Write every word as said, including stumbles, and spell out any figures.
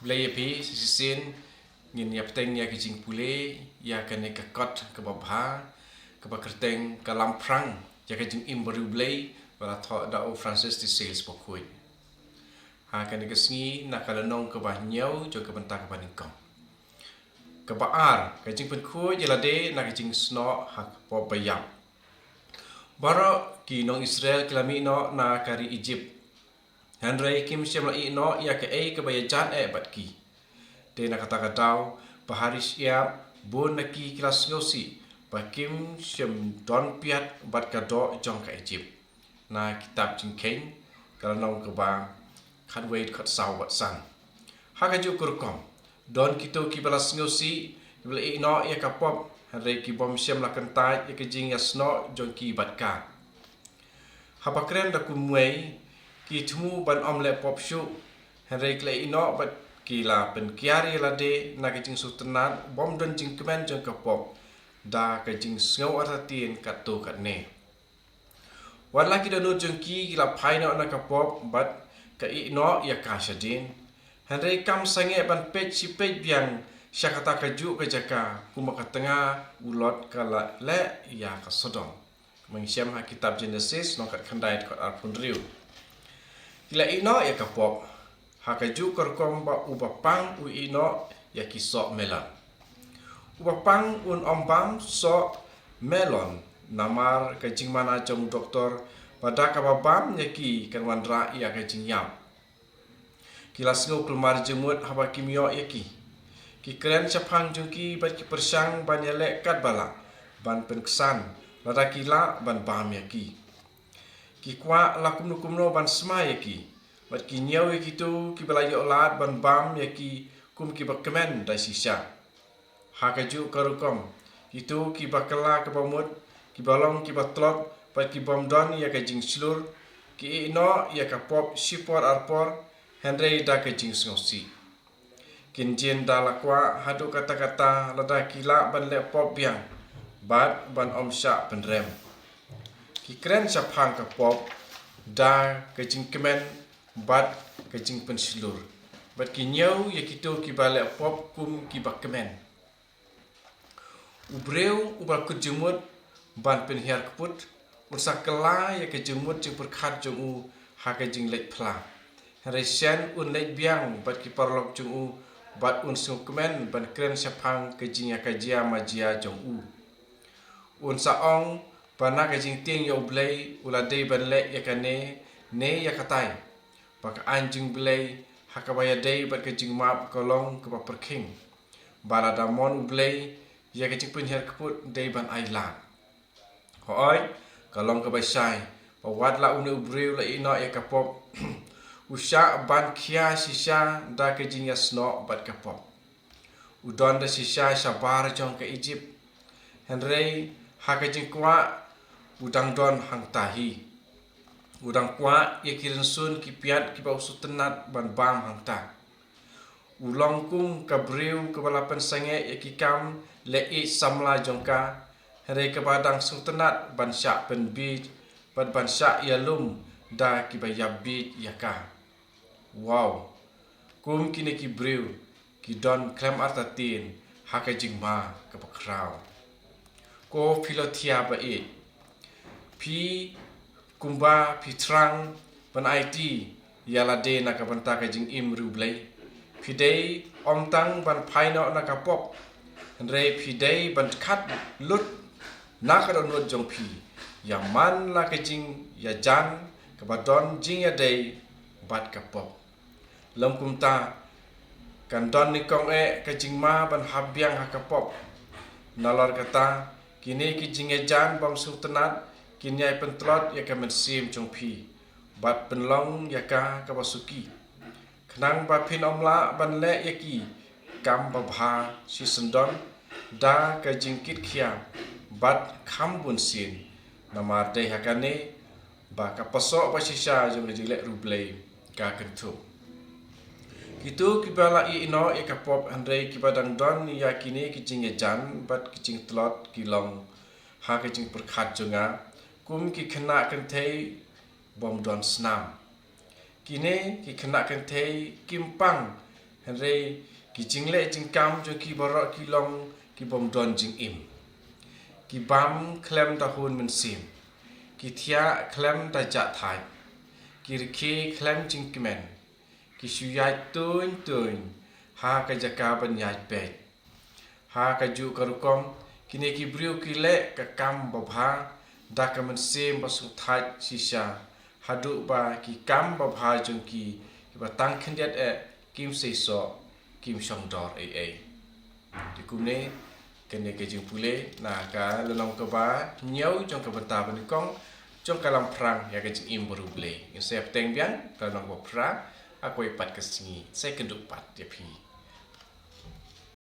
Blei ïa phi, shisien ngin ïa bteng ïa ka jingpule ïa kane ka kot kaba bha, kaba kyrteng Ka Lamphrang ïa ka Jingim Bariewblei, ba la thoh da u Francis de Sales Bakhuid. Ha kane ka sngi, na ka lynnong kaba hynñiew jong ka bynta kaba nyngkong. Kaba ar, ka jingpynkhuid ïa lade na ka jingsnoh ha ka pop ba ïap. Baroh ki nong Israel ki la mih noh na ka ri Egypt. Hynrei kim shym la ïeh noh ïa kaei kaba ïajan eh bad ki. Te na kata ka daw, ba ha ri shyiap, bun na ki ki la sngewsih ba kim shym don piat bad ka doh jong ka Egypt. Na kitab Jingkheiñ, ka lynnong kaba khatwei, khatsaw bad san. Ha kajuh ka rukom, don kito kiba la sngewsih, kiba la ïeh noh ïa ka pop, hynrei ki bym shym la kyntait ïa ka jingïasnoh jong ki bad ka. Haba kren da kumwei, ki thmu ban ym leh pop shuh, hynrei ki la ïeh noh bad ki la pynkiar ïa lade na ka jingsngewtynnat bym don jingkmen jong ka pop, da ka jingsngew artatien katto katne. Wat la ki dohnud jong ki ki la phai noh na ka pop bad ka ïeh noh ïa ka shadien. Hynrei kam sangeh ban peit shi peit biang sha kata kajuh ka jaka, kumba ka tnga u Lot ka la leh ïa ka Sodom. Ngi shem ha kitab Jenesis lynnong khatkhyndai dkhot arphew hynriew. Ki la ïeh noh ïa ka pop. Ha kajuh ka rukom ba u bapang u ïeh noh ïa ki soh melon. U bapang un ym bam soh melon namar ka jingmana jong u doktor ba da kaba bam ïa ki kan wanrah ïa ka jingïap. Ki la sngew kulmar jingmut haba kim ïoh ïa ki. Ki kren shaphang jong ki bad ki pyrshang ban ïaleh katba lah ban pynksan lada ki lah ban bam ïa ki. Ki kwah la kumno kumno ban smai ïa ki, bad ki ñiew ïa kito kiba la ïoh lad ban bam ïa ki kum kiba kmen da shisha. Ha kajuh ka rukom, kito kiba kylla kaba mut, kiba long kiba tlot bad ki bym don ïa ka jingshlur, ki ïeh noh ïa ka pop shipor arpor, hynrei da ka jingsngewsih. Kin jin da la kwah haduh katta katta lada ki lah ban leh pop biang bad ban ym shah pynrem. Ki kren shaphang ka pop da ka jingkmen bad ka jingpynshlur, bad ki ñiew ïa kito kiba leh pop kum kiba kmen. U briew uba kut jingmut ban pynhiar kput, un sa kylla ïa ka jingmut jingpyrkhat jong u ha ka jingleit phla. Hynrei shen un leit biang bad ki paralok jong u, bad un sngewkmen ban kren shaphang ka jingïakajia majia jong u. Un sa ong ba na ka jingtieng ïa U Blei u la dei ban leh ïa kane ne ïa katai, ba ka aiñ jong U Blei ha kaba ïadei bad ka jingmap ka long kaba pyrkhing. Ba lada mon U Blei, ïa ka jingpynhiar kput dei ban ailad. Hooid, ka long kaba shai ba wat la une u briew la ïeh noh ïa ka pop, u shah ban khia shisha da ka jingïasnoh bad ka pop. U don da shisha shabar jong ka Egypt. Hynrei ha ka jingkwah u dang don hangta hi. U dang kwah ïa ki rynsun ki piat kiba u sngewtynnat ban bam hangta. U long kum ka briew kaba la pynsangeh ïa ki kam leh ïeit samla jong ka, hynrei kaba dang sngewtynnat ban shah pynbiej bad ban shah ïalum da kiba ïap biej ïa ka. Wow! Kum kine ki briew ki don khlem artatien ha ka jingma kaba khraw. Ko Philothea ba ïeit, phi kumba phi thrang ban aiti ïa lade na ka bynta ka jingim riewblei. Phi dei ym tang ban phai noh na ka pop, hynrei phi dei ban khat lut na ka dohnud jong phi ïa man la ka jingïajan kaba don jingïadei bad ka pop. Lym kumta, kan don nyngkong eh ka jingma ban hap biang ha ka pop. Nalor kata, kine ki jingïajan bym sngewtynnat kin ïai pyntlot ïa ka mynsiem jong phi bad pynlong ïa ka kaba suki, khnang ba phin ym lah ban leh ïa ki kam babha shisyndon da ka jingkitkhia bad kham bunsien. Namar dei ha kane ba ka pasoh ba shisha jong ka jingleh riewblei ka kynthup. Kito kiba la ïeh noh ïa ka pop hynrei kiba dang don ïa kine ki jingïajan bad ki jingtlot ki long ha ka jingpyrkhat jong nga kum ki khynnah kynthei bym don snam. Kine ki khynnah kynthei kim pang Hynrei ki jingleh jingkam jong ki baroh ki long ki bym don jingim. Ki bam khlem da hun mynsiem. Ki thiah khlem da jah thait. Ki rkhie khlem jingkmen. Ki shu ïaid tuiñ tuiñ ha ka jaka ban ïaid beit. Ha kajuh ka rukom, kine ki briew ki leh ka kam babha da ka mynsiem ba sngewthait shisha, haduh ba ki kam babha jong ki, kiba tang khyndiat eh, kim seisoh, kim shongdor ei ei. Te kumne, kane ka jingpule na ka lynnong kaba hynñiew jong ka bynta banyngkong jong ka Lamphrang ïa ka Jingim Baru Blei. Ngin sa ïa bteng biang ka lynnong ba phra ha kawei pat ka sngi. Sa ïakynduh pat ïa phi.